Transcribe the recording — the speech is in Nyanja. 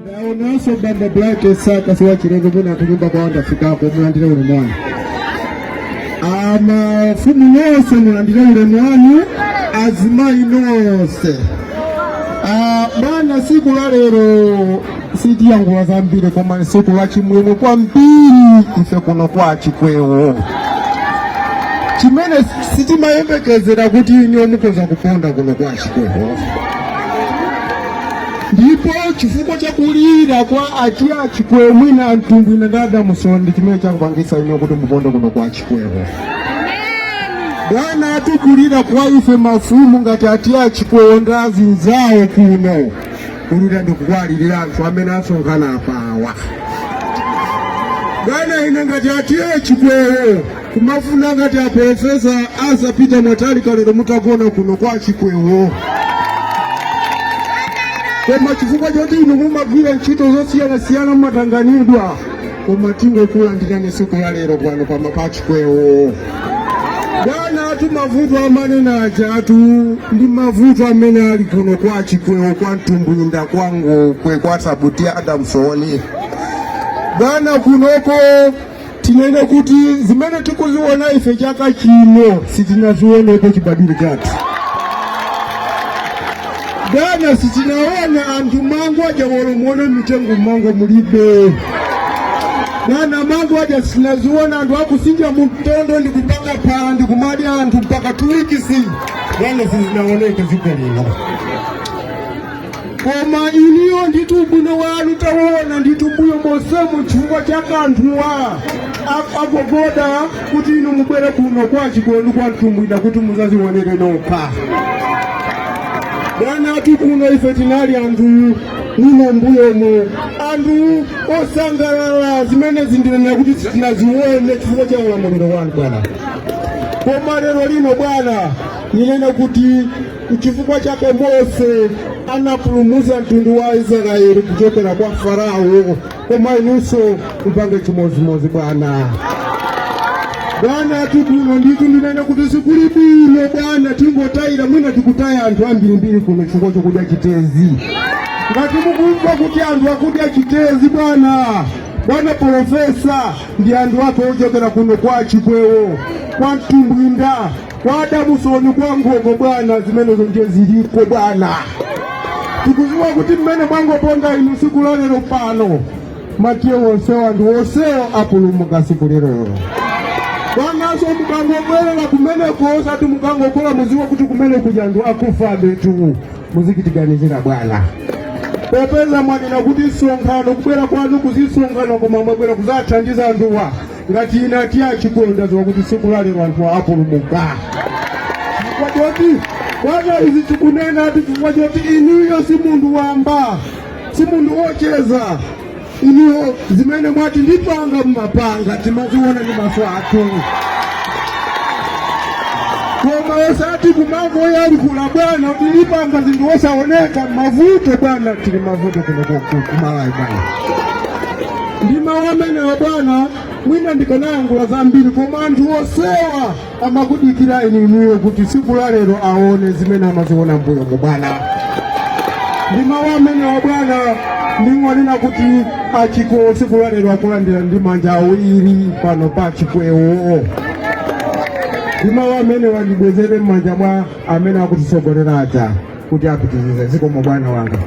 Ndaonanso Bambo Bright Saka, si wachilendo mwina kunyumba kwawo ndafikako, mulandire ulemu wanu. Amafumu nonse mulandire ulemu wanu, azimayi nonse. Ah, bwana, siku la lero sitiyankhula zambiri, koma ni siku la chimwemwe kwambiri ife kuno kwa Chikwewo, chimene sitimayembekezera kuti iniwo mukhoza kuponda kuno kwa Chikwewo. Ndipo chifukwa cha kulira kwa a T/A Chikwewo, mwina Mtumbwina ndi Adamusoni, ndi chimene chakupangisa iniwo kuti muponde kuno kwa Chikwewo. Bwana, atikulira kwa ife mafumu ngati a T/A Chikwewo ndi azinzawo kuno, kulira ndikukwalirira anthu amene asonkhana apawa. Bwana, ine ngati a T/A Chikwewo kumafuna ngati a Professor Arthur Peter Mutharika lero mutagona kuno kwa Chikwewo, koma chifukwa choti inu mumagwira ntchito zosiyanasiyana, mumatanganidwa, koma tingokulandirani siku la lero pano pama pa Chikwewo. Bwana, atu mavuto amanena aja atu ndi mavuto amene ali kuno kwa Chikwewo, kwa Mtumbwinda, kwa Ngokwe, kwa Sabuti Adamsoni. Bwana, kunoko tinene kuti zimene tikuziona ife chaka chino sitinazionepo chibadwire chathu. Bwana, sitinaona anthu mango aja, wolomuona mitengo mango mulibe. Bwana, mango aja sitinaziona, anthu akusinja mtondo ndi kupanga phala ndi kumadya anthu mpaka 2 weeks. Bwana, sizinaoneke dziko lino, koma iniyo nditu ubwino wanu taona nditu mbuyo mosemu chifukwa cha kanthuwa agogoda kuti inu mubwere kuno kwa Chikwewo kwa Mtumbwina kuti muzazionere nokha. Bwana, atu kuno ife tinali anthu mwina mbuyomu anthu osangalala, zimene zindinena kuti sitinazione chifukwa cha ulamuliro wanu, bwana. Koma lero lino, bwana, ninene kuti chifukwa chake Mose anapulumutsa mtundu wa Israeli kuchokera kwa Farao, koma inunso mupange chimodzimodzi, bwana. Bwana, atukuno nditu ndinene kuti sikuli bwino, bwana, tingotayira mwina tikutaya anthu ambirimbiri kuno chifukwa chokudya chitezi. Ngati mukumva kuti anthu akudya chitezi, bwana, bwana Professor ndi anthu ake ochokera kuno kwa Chikwewo, kwa Mtumbwinda, kwa Adamusoni, kwa Ngoko, bwana, zimenezo ndiye ziliko. Bwana, tikuziwa kuti mmene mwangoponda inu siku la lero pano, ma T/A onsewa anthu onsewo apulumuka siku lero. Bwanaso mukangobwerera kumeneko, osati mukangokola, muziwe kuti kumene kuja anthu akufa betu. Muzikitiganizira, bwana, popeza mwanena kuti msonkhano kubwera kwanu kuzisonkhano, koma mwabwera kuzathandiza anthuwa. Ngati ine a T/A Chikwewo ndaziwa kuti siku la lero anthu apulumuka, chifukwa choti, bwana, izi tikunena ati chifukwa choti inuyo si munthu wamba, si munthu wocheza. Inuyo zimene mwati ndipanga mumapanga, timaziona ndi maso athu, koma osati kumangoyankhula, bwana, kuti ndipanga zinthu osaoneka. Mavuto, bwana, tili mavuto kuno kumalawi, bwana. Ndi mawu amenewa, bwana, mwina ndikanayankhula zambiri, koma anthu osewa amakudikira inuyo kuti tsiku la lero aone zimene amaziona mbuyomu, bwana. Ndi mawu amenewa, bwana, ndingonena kuti Achikwewo tsiku la lero akulandira ndi manja awiri pano pa Chikwewo. Ndi mawu amenewa ndibwezere m'manja mwa amene akutitsogolera aja kuti apitirize. Zikomo, bwana wanga.